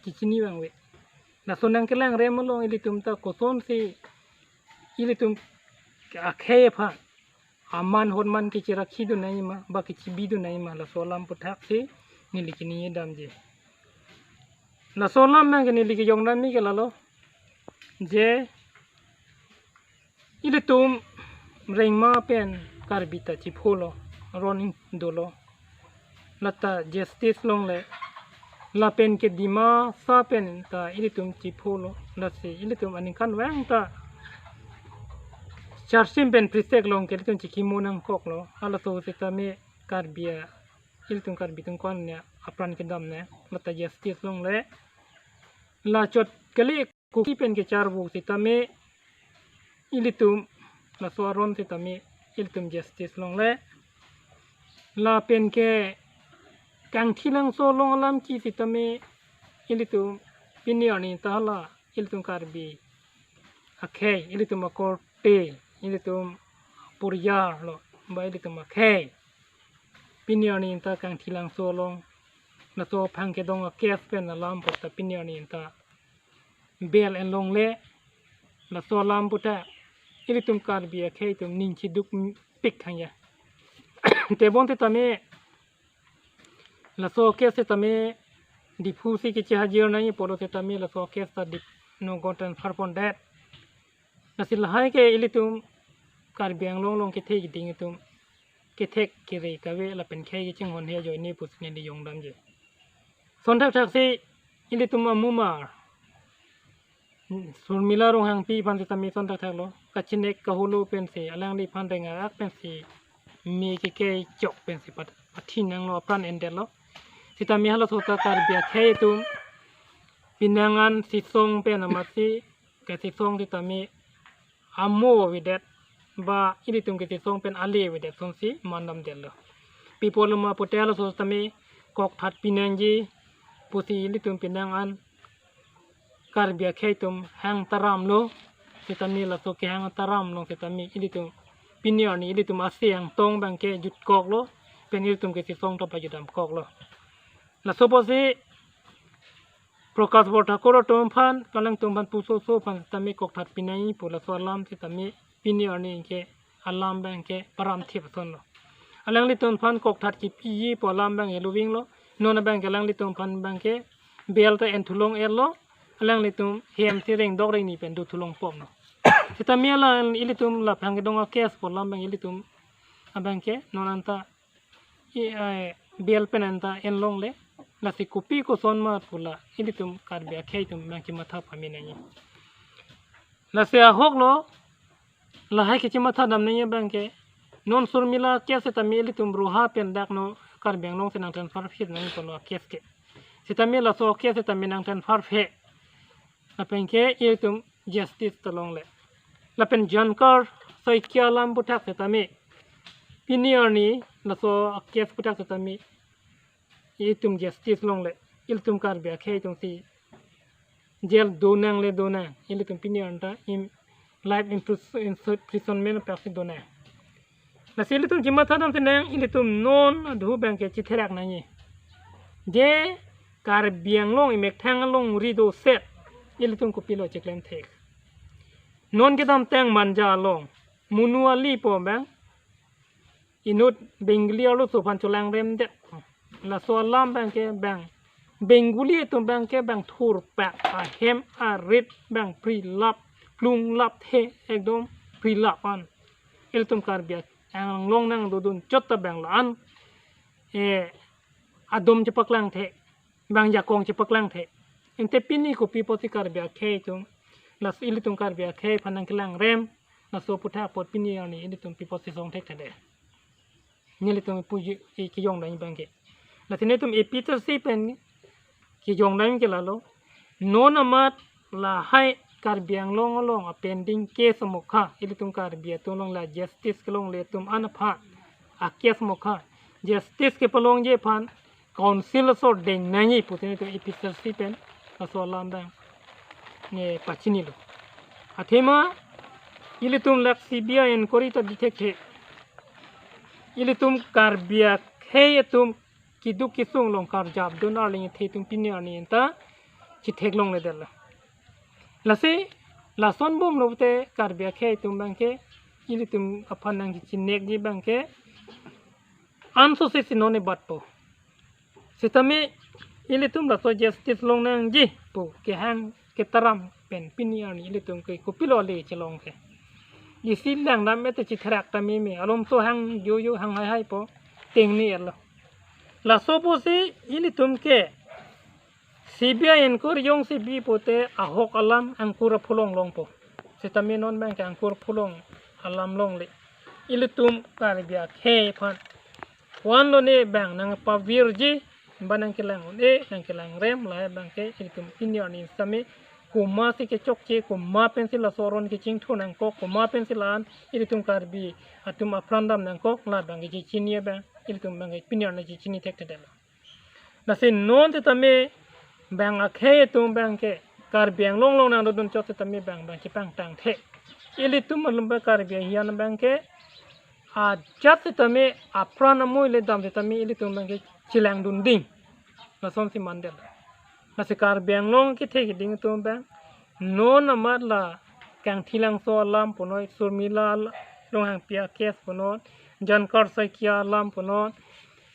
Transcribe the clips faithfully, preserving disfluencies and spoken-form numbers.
kechini abang ave. Laso nangkelangrem along ilitum ta kosonsi ilitum akhei aphan aman ahormu kecherakhidun nangji ma, ba kechebidun nangji ma, laso alam aputhak si neli kini damji. Laso alam abangke neli kejongdamji ke lalo, je ilitum rengma pen Karbi ta chepholo, aron dolo. Lata justice longle, lapen ke Dimasa pen ta ilitum chepholo, lasi ilitum aningkanvang ta charsim pen prisek along ke ilitum chekimo nangkoklo. Halaso sitame Karbi a, ilitum Karbi atum ko-an ne apran kedam ne, lata justice longle. La chot kali Kuki pen kecharvo sitame ilitum, laso aron sitame ilitum justice longle. Lapen ke Kangthilangso along alam ke sitame ilitum pini arni ta hala ilitum Karbi akhei, ilitum akorte, ilitum aporial lo, ba ilitum akhei pini arni ta Kangthilangso along laso aphan kedong a-case pen alam apot ta pini arni ta bail enlongle. Laso alam aputhak ilitum Karbi akhei atum ning chidukpik hangya. Tebon sitame laso case sitame Diphu si kechehajir nangji pulo sitame laso case ta Dip no go transfer pondet. Lasi lahai ke ilitum Karbi Anglong along kethe keding atum kethek kere kave lapen khei kachinghon he ajoine pusi neli jongdamji. Lason thakthak si ilitum amumar Surmila Ronghangpi aphan sitame lason thakthak lo, kachinek kaholo pensi alangliphan rengak pensi me kekei chok pensi pat-, pathin nanglo, apran endetlo. Sitame halaso ta Karbi akhei atum penang an sisong pen amatsi kesisong sitame amo avedet, ba ilitum kesisong pen ale avedet asonsi mandamdetlo. Pi apotlo ma pute halaso sitame kokthat pinangji pusi ilitum penang an Karbi akhei atum hang taramlo. Sitame laso kehang taram along sitame ilitum pini arni ilitum ase angtong abangke jutkoklo, pen ilitum kesisong ta pajutdamkoklo. Laso apotsi Prakash Borthakur atum aphan, alangtum aphan pusoso aphan sitame kokthat pinangji pu laso alam sitame pini arni ke alam abangke param thip asonlo. Alanglitum aphan kokthat kepiji pu alam abang elovinglo. Non abangke alanglitum aphan abangke bail ta enthulong erlo. Alanglitum hem si rengdok rengni pen dothulong pomlo. Sitame la ilitum laphang kedong a-case pu alam abang ilitum abangke non anta i, ai, bail pen anta enlongle. Lasi kopi koson ma pu la ilitum Karbi akhei atum abangke matha pame nangji. Lasi ahoklo, lahai kachimatha dam nangji abangke, non Surmila case sitame ilitum Roha pen dak no Karbi Anglong si nang transfer phit nangji pulo case ke. Sitame laso case sitame nang transfer phe, lapen ke ilitum justice ta longle. Lapen Jankar Saikia alam aputhak sitame pini arni laso case aputhak sitame ilitum justice longle. Ilitum Karbi akhei atum si jail donang le donang, ilitum pini arni ta im life impris-, imprisonment apak si donang. Lasi ilitum chimatha dam sinang, ilitum non adhu abangke chitherak nangji. Je Karbi Anglong imethang alongri doset ilitum kopilo chiklem thek. Non kedamtang Manja along Monu Ali pu abang inut Bengali arloso aphan cholangremdet. Laso alam abangke bang Bengali atum abangke bang thurpak, ahem arit bang prilap, plunglap the, ekdom prilap an. Ilitum Karbi Anglong nangdodun chot ta bang la-an, eh, adom chepaklang the, bang jakong chepaklang the. Ante pini kopi apotsi Karbi akhei atum, lasi ilitum Karbi akhei aphan nangkelangrem, laso aputhak apot pini arni ilitum pi apotsi song thekthedetde. Nelitum puji i kejongdam abangke. Lasi nelitum A P H L C pen kejongdam ke lalo. Non amat lahai Karbi Anglong along a-pending case amokha, ilitum Karbi atum along la justice kelongle atum an aphan a-case amokha, justice kepalongji aphan council asor deng nangji pusi nelitum A P H L C pen laso alam abang ne pachinilo. Athema ilitum lak C B I inquiry ta dithek the. Ilitum Karbi akhei atum keduk kesung along karjapdun arleng athe atum pini arni anta chetheklongledetlo. Lasi lason bomlo te Karbi akhei atum abangke ilitum aphan nangchinekji abangke ansose si non ebatpo. Sitame ilitum laso justice longnangji pu kehang ketaram pen pini arni ilitum ke kopilo le chelong ke. Isi langdam ete chitherak ta meme, alomso hang jojo hang haihaipo, tengne-etlo. Laso pusi ilitum ke C B I inquiry jongsi bi pote ahok alam angkur aphu long longpo. Sitame non abangke angkur aphu long alam longle. Ilitum Karbi akhei aphan ko-an lone abang nangpavirji, ba nangkelang un-e, nangkelangrem, lahai abangke ilitum pini arni sitame komatsi kechokche, komat pensi laso aron kechingthur nangkok, komat pensi la-an ilitum Karbi atum apran dam nangkok, la abangke chechini abang ilitum abangke pini arni chechini thekthedetlo. Lasi non sitame bang akhei atum abangke Karbi Anglong along nangdodun chot sitame bang abang chepangtangthe. Ilitum malum ba Karbi ahian abangke ajat sitame apran amoi le dam sitame ilitum abangke chelangdun ding. Lasonsi mandet. Lasi Karbi Anglong kethe keding atum abang non amat la Kangthilangso alam punoi, Surmila Ronghangpi a-case punoi, Jankar Saikia alam punoi,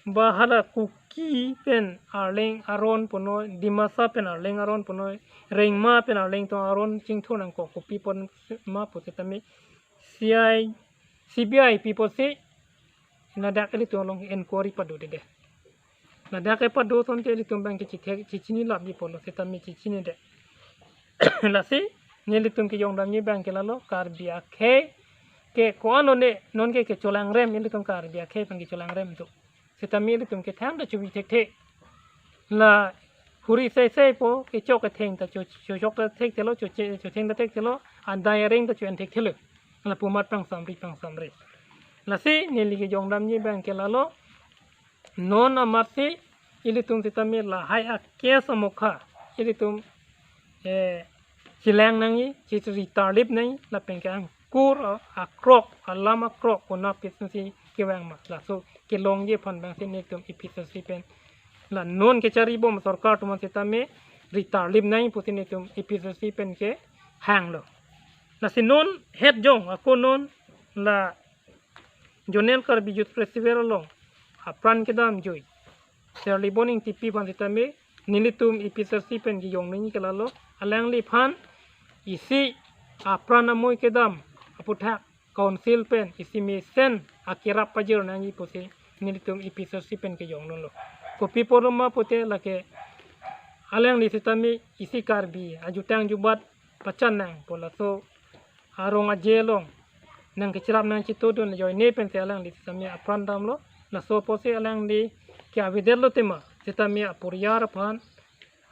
ba hala Kuki pen arleng aron punoi, Dimasa pen arleng aron punoi, Rengma pen arleng tong aron chingthur nangkok kopi apot ma pu sitame C I, C B I pi pusi ladak ilitum along inquiry padodedet. Ladak kepado asonte ilitum abangke chithek chechinilapji pulo sitame chechinidet. Lasi nelitum kejongdamji abangke lalo Karbi akhei ke ko-an lone nonke kecholangrem, ilitum Karbi akhei aphan kecholangrem do. Sitame ilitum ke thangta chobi thekthe. La huri seisei po kechok ketheng ta cho, chochok ta thekthelo, choche, chotheng ta thekthelo, adai areng ta cho-en thekthelo. Lapu amat pangsamri pangsamri. Lasi neli kejongdamji abangke lalo non amatsi ilitum sitame lahai a-case amokha ilitum, eh, chelang nangji, cheritarlip nangji, lapen ke angkur a-, akrok, alam akrok, konat pensi kevang ma, laso kelongji aphan abangsi nelitum A P H L C pen la non kecharibom sorkar atum an sitame ritarlip nangji pusi nelitum A P H L C pen kehanglo. Lasi non het jong ako non la Zonal Karbi Youth Festival along apran kedamjui Sir Libon Engtipi aphan sitame nelitum A P H L C pen kejongdamji ke lalo, alangliphan isi apran amoi kedam aputhak council pen isi mesen akerap pajir nangji pusi nelitum A P H L C pen kejongdunlo. Kopi apotlo ma pute lake alangli sitame isi Karbi ajutang jubat pachan nang pu laso arong aje along nangkecherap nangchitudun ajoine pensi alangli sitame apran damlo. Laso apotsi alangli ke avedetlo tema sitame aporiyar aphan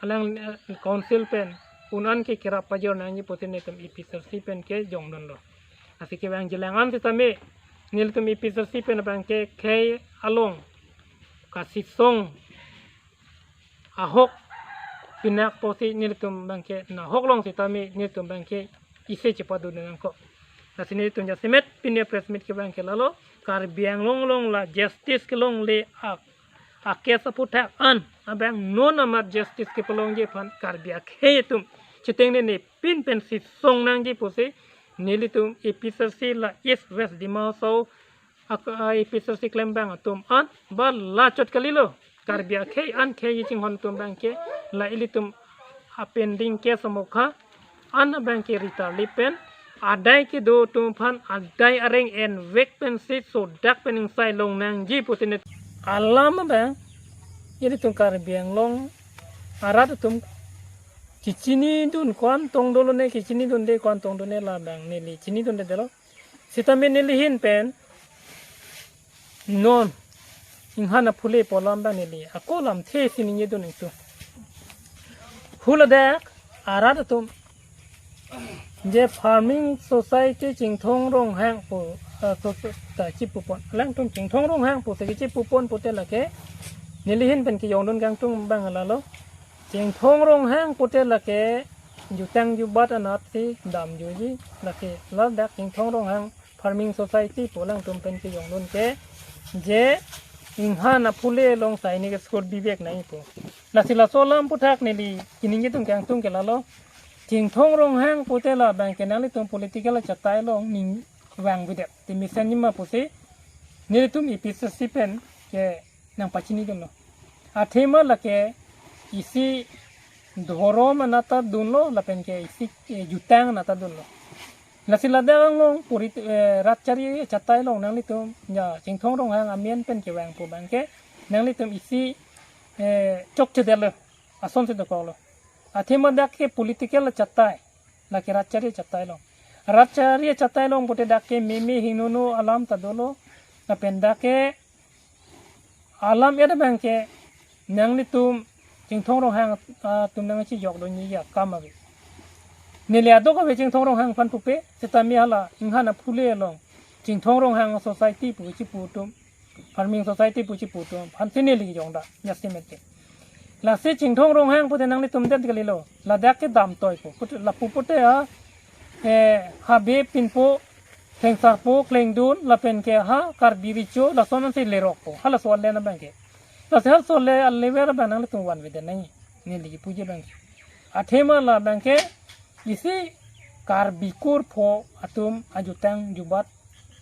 alang, eh, council pen un-an ke kerap pajir nangji pusi nelitum A P H L C pen kejongdunlo. Lasi kevangjilang an sitame nelitum A P H L C pen abangke khei along kasisong ahok pinak pusi nelitum abangke nahok long sitame nelitum abangke isi chepadun nangkok. Lasi nelitum jasemet pini press meet ke abangke lalo Karbi Anglong along la justice kelongle a, a-case aputhak an abang non amat justice kepalongji aphan Karbi akhei atum chitengnene pinpen sisong nangji pusi nelitum A P H L C la East West Dima Hasao ak-, a, A P H L C klembang atum an ba la chot kalilo. Karbi akhei an khei chinghon atum abangke la ilitum a-pending case amokha an abangke ritarlip pen adai kedo atum aphan adai areng envek pensi sodak pen ingsai long nangji pusi nelitum alam abang ilitum Karbi Anglong arat atum kechinidun ko-an tong dolone, kechinidunde ko-an tong done labang neli chinidundedetlo. Sitame neli ahin pen non inghan aphule pu alam abang neli ako lamthe si ningjedun ingtung. Huladak arat atum je farming society Chinthong Ronghang pu, eh, so, so, ta chipupon. Alangtum Chinthong Ronghang pusi kechipupon pute lake neli ahin pen kejongdun kangtung abang lalo. Chinthong Ronghang pute lake jutang jubat anatsi damjuiji, lake ladak Chinthong Ronghang Farming Society pu alangtum pen kejongdun ke je Inghan aphule along sainik school bibek nangji pu. Lasi laso alam aputhak neli kaningje atum kangtung ke lalo. Chinthong Ronghang pute labang ke nanglitum political achatai along ning vangvedet. Te mesen nima pusi nelitum A P H L C pen ke nangpachinidunlo. Athema lake isi dhorom anat ta dunlo lapen ke isi, eh, jutang anat ta dunlo. Lasi ladak anglong puri, eh, rat chari achatai along nanglitum ya Chinthong Ronghang amen pen kevang pu abang ke nanglitum isi, eh, chokchedetlo, asonsi dokoklo. Athema dak ke political achatai, lake rat chari achatai along. Rat chari achatai along pute dak ke meme hingnono alam ta dolo. Lapen dak ke alam-et abang ke nanglitum Chinthong Ronghang, ah, atum nangchijokdunji akam ave. Neli adok ave Chinthong Ronghang aphan pupe, setame hala inghan aphule along Chinthong Ronghang society pu chipu atum, farming society pu chipu atum aphan si neli jongda, jasemet ke. Lasi Chinthong Ronghang pute nanglitum det kalilo, ladak ke damtoi pu, put-, lapu pute ha, eh, Habe, Pinpo, Klengsarpo, Klengdun, lapen ke ha Karbi Recho, lason ansi lerokpo, halaso ale abang ke. Lasi halaso ale, alever abang nanglitum vanvedet nangji, neli kipuji abang ke. Athema labang ke isi Karbi kurpho atum ajutang jubat,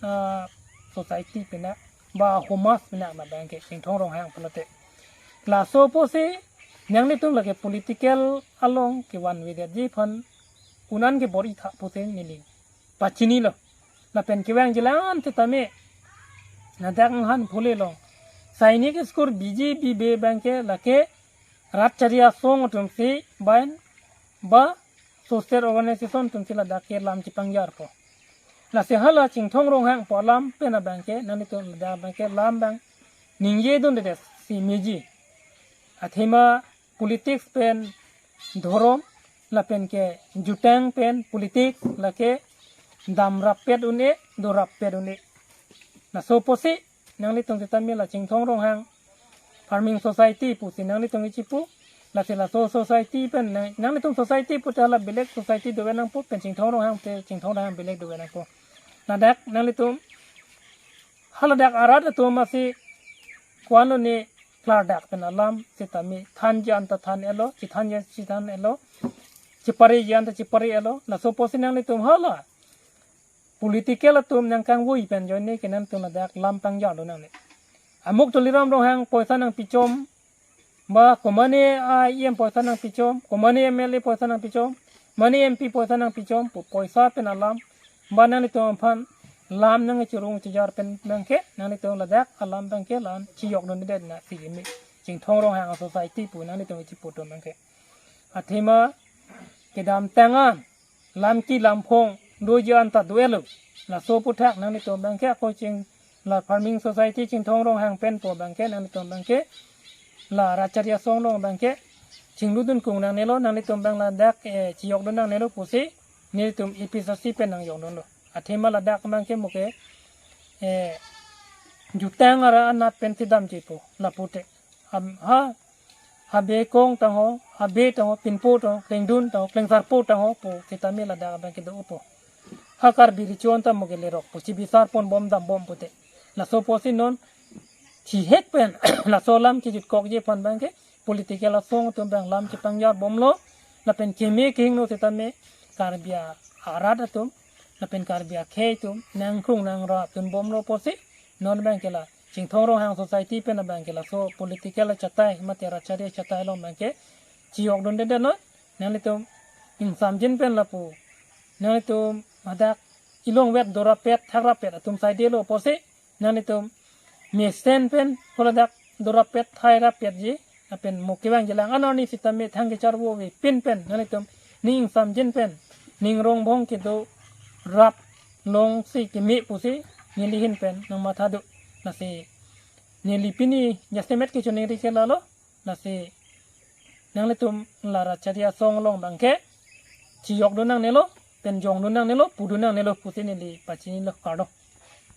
ah, society pina ba homas pina labang ke Chinthong Ronghang pulote. Laso pusi nanglitum lake political along kevanvedetji aphan un-an kebor-itha pusi neli pachinilo. Lapen kevangjilang setame ladak inghan aphule along sainik school biji bibe abang ke lake rat chari asong atum si bain ba social organization atum si ladak ke lam chepangjarpo. Lasi hala Chinthong Ronghang pu alam pen abang ke nanglitum ladak abang ke lam abang ningjedundedetsi meji. Athema politics pen dhorom lapen ke jutang pen politics lake damrappet un-e, dorappet un-e. Laso pusi nanglitum setame la Chinthong Ronghang farming society pusi nanglitum kichipu. Lasi laso society pen nang, nanglitum society pute hala belek society dove nangpo, pen Chinthong Ronghang pute Chinthong Ronghang belek dove nangpo. Ladak nanglitum haladak arat atum asi ko-an lo ne klardak pen alam setame thanji anta than-etlo, chithanji chithan-etlo, chipariji anta chipari-etlo. Laso pusi nanglitum hala political atum nangkangvoi pen ajoine ke nanglitum ladak lam pangjarlo nangne. Amuk Tuliram Ronghang poisa nangpichom, ba komane a E M poisa nangpichom, komane M L A poisa nangpichom, mane M P poisa nangpichom pu poisa pen alam, ba nanglitum aphan lam nangchirung chijar pen abang ke nanglitum ladak alam abang ke la-an chijokdundedet nangji me Chinthong Ronghang society pu nanglitum kichipu atum abang ke. Athema kedamtang an lamki lamphong doji anta do-etlo. Laso aputhak nanglitum abang ke ako ching la farming society Chinthong Ronghang pen pu abang ke nanglitum abang ke la rat chari asong along abang ke chingludun kung nangnelo, nanglitum abang ladak, eh, chijokdun nangnelo pusi nelitum A P H L C pen nangjokdunlo. Athema ladak abang ke mo ke, eh, jutang ara anat pen si damji pu, lapute. Am, ha, Habe kong tangho, Habe tangho, Pinpo tangho, Klengdun tangho, Klengsarpo tangho pu setame ladak abang ke do-opo. Ha Karbi Recho anta mo ke lerokpo, chibisar ponbom dambom pute. Laso pusi non chihek pen laso alam kejutkokji aphan abang ke political asong atum abang lam chepangjarbomlo, lapen keme kehingno setame Karbi arat atum lapen Karbi akhei atum nangkrung nangrap dunbomlo pusi non abang ke la Chinthong Ronghang society pen abang ke laso political achatai mate rat chari achatai along abang ke chijokdundedetnon. Nanglitum ingsamjin pen lapu, nanglitum hadak ilongvet dorappet thakrappet atum saidelo pusi nanglitum mesen pen haladak dorappet thairappetji, lapen mo kevangjilang anorni setame thang kecharvo avepin pen nanglitum ning ingsamjin pen ning rongbong kedo rap longsi keme pusi neli ahin pen nangmathadu. Lasi neli pini jasemet kechoningri ke lalo, lasi nanglitum la rat chari asong along abang ke chijokdun nangnelo, pen jongdun nangnelo, pudun nangnelo pusi neli pachinilo, kardom.